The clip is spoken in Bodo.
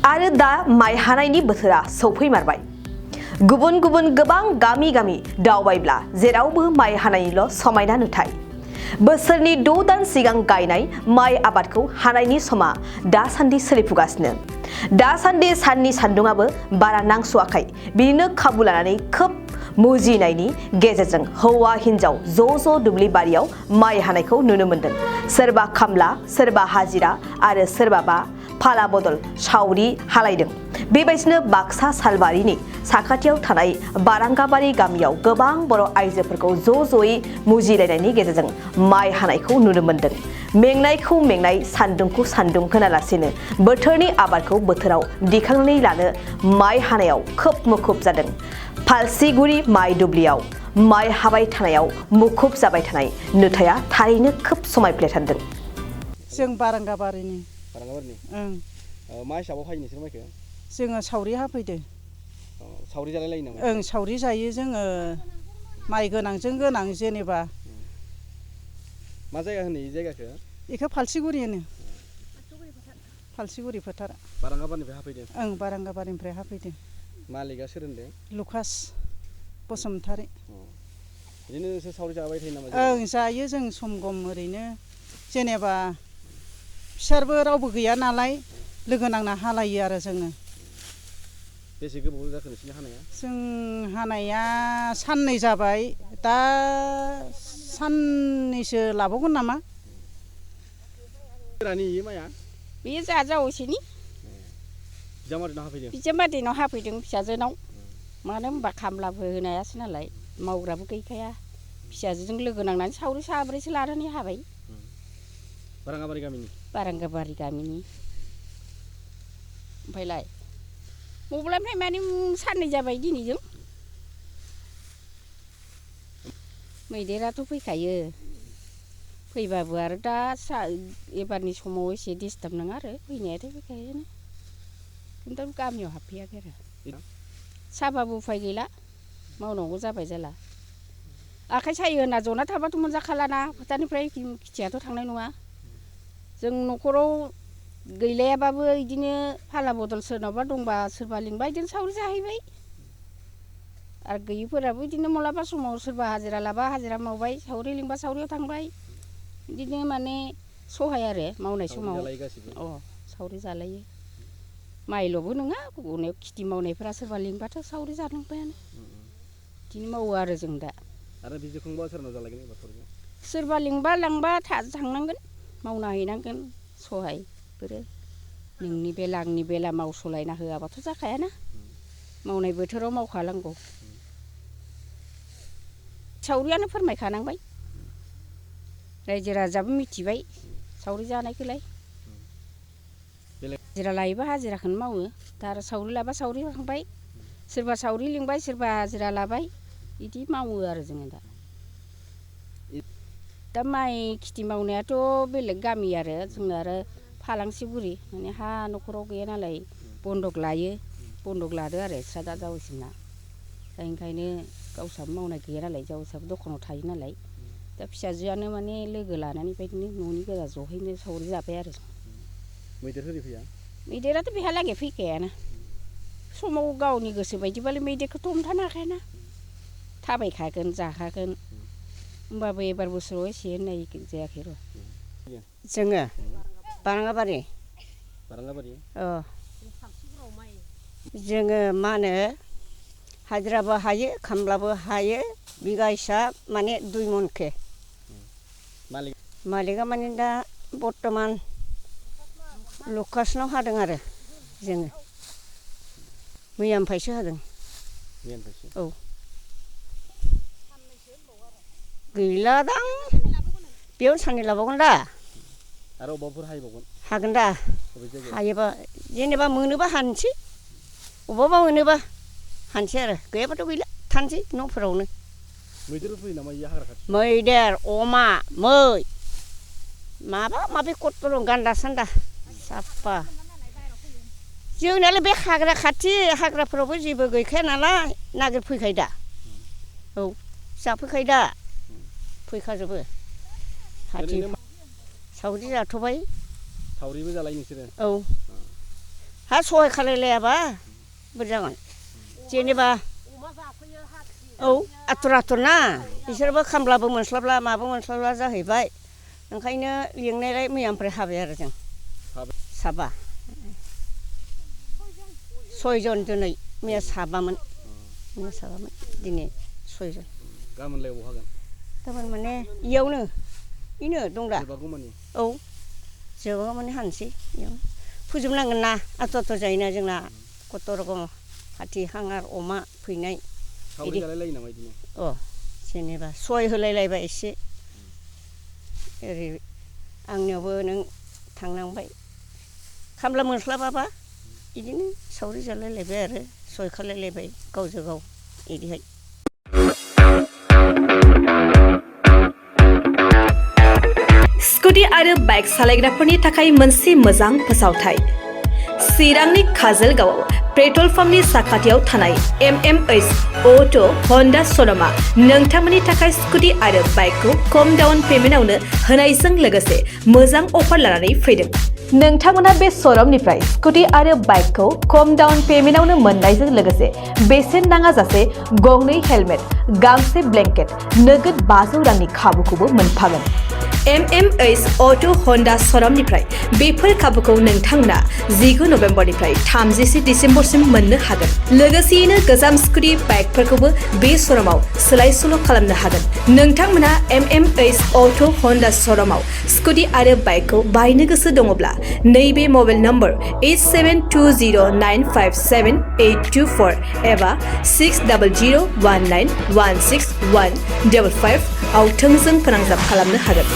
आरो दा माइ हानायनि बोथोरा सौफैमारबाय। गुबुन गुबुन गोबां गामि गामि दावबायब्ला जेरावबो माइ हानायनिल' समायना नुथाय। बोसोरनि 6 दान सिगां गायनाय माइ आबादखौ हानायनि समा दासान्दि सोलिफुगासिनो। दासान्दि साननि सान्दुंआबो बारा नांस'आखै। बिदिनो खाबु लानानै खोब मुजिनायनि गेजेरजों हौवा हिन्जाव ज' दुब्लि बारियाव माइ हानायखौ नुनो मोन्दों। सोरबा खामला, सोरबा हाजिरा आरो सोरबाबा फाला बदल सावरि हालायदों। बेबायदिनो बाक्सा सालबारिनि साखाथियाव थानाय बारांगाबारि गामियाव गोबां बर' आइजोफोरखौ ज'यै मुजिलायनायनि गेजेरजों माइ हानायखौ नुनो मोन्दों। मेंनायखौ मेंनाय, सान्दुंखौ सान्दुं होनालासेनो बोथोरनि आबादखौ बोथोराव दिखांनानै लानो माइ हानायाव खोब मुखुब जादों। फालसिगुरि माइ दुब्लियाव माइ हाबाय थानायाव मुखुब जाबाय थानाय नुथाया थारैनो खोब समायफ्लेथारदों। जों बारांगाबारिनि मा हिसाबाव हायो नोंसोर माइखौ? जोङो सावरि हाफैदों। सावरि जालाय लायो नामा? सावरि जायो जोङो माइ गोनांजों गोनां जेनेबा। मा जायगा होनो ई जायगाखौ? बेखौ फालसिगुरि होनो। फालसिगुरि फोथार। बारांगाबारिनिफ्राय हाफैदों? बारांगाबारिनिफ्राय हाफैदों। मालिकआ सोर होनदों? लुकास बसुमतारी। बिदिनो नोंसोर सावरि जाबाय थायो नामा? जायो जों सम गम ओरैनो जेनेबा फिसारबो रावबो गैया नालाय लोगो नांना हालायो आरो जोङो। बेसे गोबाव जाखो नोंसिनि हानाया? जों हानाया साननै जाबाय, दा साननैसो लाबावगोन नामा। सोरहानि इयो माइया? बेयो जोंहा जावैसोनि। बिजामादैनाव हाफैदों? बिजामादैनाव हाफैदों, फिसाजोनाव। मानो होनबा खामलाबो होनो हायासै नालाय, मावग्राबो गैखाया। फिसाजोजों लोगो नांनानै सावरि साब्रैसो लानानै हाबाय। बारांगाबारि गामिनि? बारांगाबारि गामिनि। ओमफ्रायलाय मबेलानिफ्राय माने साननै जाबाय दिनैजों। मैदेराथ' फैखायो। फैबाबो आरो दा एबारनि समाव एसे डिस्टार्ब नङा आरो फैनायाथ' फैखायोआनो। खिन्थु गामियाव हाबफैयाखै आरो। साबाबो उफाय गैला, मावनांगौ जाबाय जेला। आखाइ सायो होनना जना थाबाथ' मोनजाखालाना, फोथारनिफ्राय खेथियाथ' थांनाय नङा। जों न'खराव गैलायाबाबो बिदिनो फाला बदल सोरनावबा दंबा सोरबा लिंबाय बिदिनो सावरि जाहैबाय। आरो गैयिफोराबो बिदिनो मालाबा समाव सोरबा हाजिरा लाबा हाजिरा मावबाय, सावरि लिंबा सावरियाव थांबाय। बिदिनो माने सहाय आरो मावनाय समाव। सावरि जालायो। माइल'बो नङा, अनेक खेथि मावनायफोरा सोरबा लिंबाथ' सावरि जानांबायानो। बिदिनो मावो आरो जों दा। आरो बि जोबखांबा सोरनाव जालायगोन एबार सावरिखौ? सोरबा लिंबा लांबा थांनांगोन, मावना हैनांगोन सहाय बेफोरो। नोंनि बेला आंनि बेला मावस'लायना होआबाथ' जाखायाना। मावनाय बोथोराव मावखानांगौ। सावरियानो फोरमायखानांबाय। रायजो राजायाबो मिथिबाय सावरि जानायखौलाय। हाजिरा लायोबा हाजिराखौनो मावो, दा आरो सावरि लाबा सावरि थांबाय। सोरबा सावरि लिंबाय, सोरबा हाजिरा लाबाय, बिदि मावो आरो जोङो दा। दा माइ खेथि मावनायाथ' बेलेग गामि आरो जोंना आरो फालांसिगुरि माने हा न'खराव गैया नालाय बन्दक लायो। बन्दक लादो आरो बिस्रा दा जावैसोना। दा ओंखायनो गावस्राबो मावनाय गैया नालाय, जावैसोआबो दखानाव थायो नालाय। दा फिसाजोआनो माने लोगो लानानै बेबायदिनो न'नि गोजा जहैनो सावरि जाबाय आरो। मैदेर होरि फैया? मैदेराथ' बेहालागै फैखायाना। समाव गावनि गोसो बायदिबालाय मैदेरखौथ' हमथानो हाखायाना। थाबायखागोन, जाखागोन। होमबाबो एबार बोसोराव एसे होननाय जायाखै र'। जोङो बारांगाबारि। बारांगाबारि? जोङो मा होनो हाजिराबो हायो, खामलाबो हायो, बिगा हिसाब माने 2 मनखे। मालिकआ माने दा बर्थमान लुकासनाव हादों आरो जोङो। मैयानिफ्रायसो हादों। औ। गैलादां, बेयाव साननै लाबावगोन दा। आरो अबावबाफोर हायबावगोन? हागोन दा। हायोबा जेनेबा मोनोबा हानोसै, अबावबा मोनोबा हानोसै आरो गैयाबाथ' गैला थानोसै न'फोरावनो। मैदेर फैयो नामा इयो हाग्रा खाथियाव? मैदेर, अमा, मै, माबा माबि कत दं, गान्दा सान्दा साफा। जोंनालाय बे हाग्रा खाथि, हाग्राफोरावबो जेबो गैखाया नालाय नागिरफैखायो दा। औ, जाफैखायो दा। फैखाजोबो। सावरि जाथ'बाय। सावरिबो जालायो नोंसोरो? औ। हा सहाय खालायलायाबा बोरै जागोन जेनेबा औ आथुर ना बिसोरबो खामलाबो मोनस्लाबला माबो मोनस्लाबला जाहैबाय ओंखायनो लिंनायलाय मैयानिफ्राय हाबाय आरो जों साबा 6 जन दिनै मैया साबामोन दिनै 6 जन गाबोनलाय बहा हागोन गाबोन माने इयावनो इनो दं दा जोबागौमानि औ जोबागौ माने हानसै इयाव फोजोबनांगोन ना आथुर जायोना जोंना कत रकम हाथि हांगार अमा फैनाय सावरि जालायलायो नामा इदिनो अ जेनेबा सहाय होलायलायबाय एसे ओरै आंनियावबो नों थांनांबाय खामला मोनस्लाबाबा इदिनो सावरि जालायलायबाय आरो सहाय खालायलायबाय गावजों गाव इदिहाय स्कुटि आरो बाइक सालायग्राफोरनि थाखाय मोनसे मोजां फोसावथाय चिरांनि काजलगावआव पेट्रल पाम्पनि साखाथियाव थानाय MMH अट' हन्डा श'रुमा नोंथांमोननि थाखाय स्कुटि आरो बाइकखौ खम डाउन पेमेन्टआवनो होनायजों लोगोसे मोजां अफार लानानै फैदों नोंथांमोना बे श'रुमनिफ्राय स्कुटि आरो बाइकखौ खम डाउन पेमेन्टआवनो मोननायजों लोगोसे बेसेन नाङाजासे गंनै हेलमेट गांसे ब्लेंकेट नोगोद 500 रांनि खाबुखौबो मोनफागोन MMH अट' हन्डा श'रुमनिफ्राय बेफोर खाबुखौ नोंथांमोना 19 नभेम्बरनिफ्राय 30 डिसेम्बरसिम मोननो हागोन लोगोसेयैनो गोजाम स्कुटि बाइकफोरखौबो बे श'रुमाव सोलाय सोल' खालामनो हागोन नोंथांमोना MMH अट' हन्डा श'रुमाव स्कुटि आरो बाइकखौ बायनो गोसो दङब्ला नैबे मबाइल नम्बर 8720957824 एबा 6001916155 आव थोंजों फोनांजाब खालामनो हागोन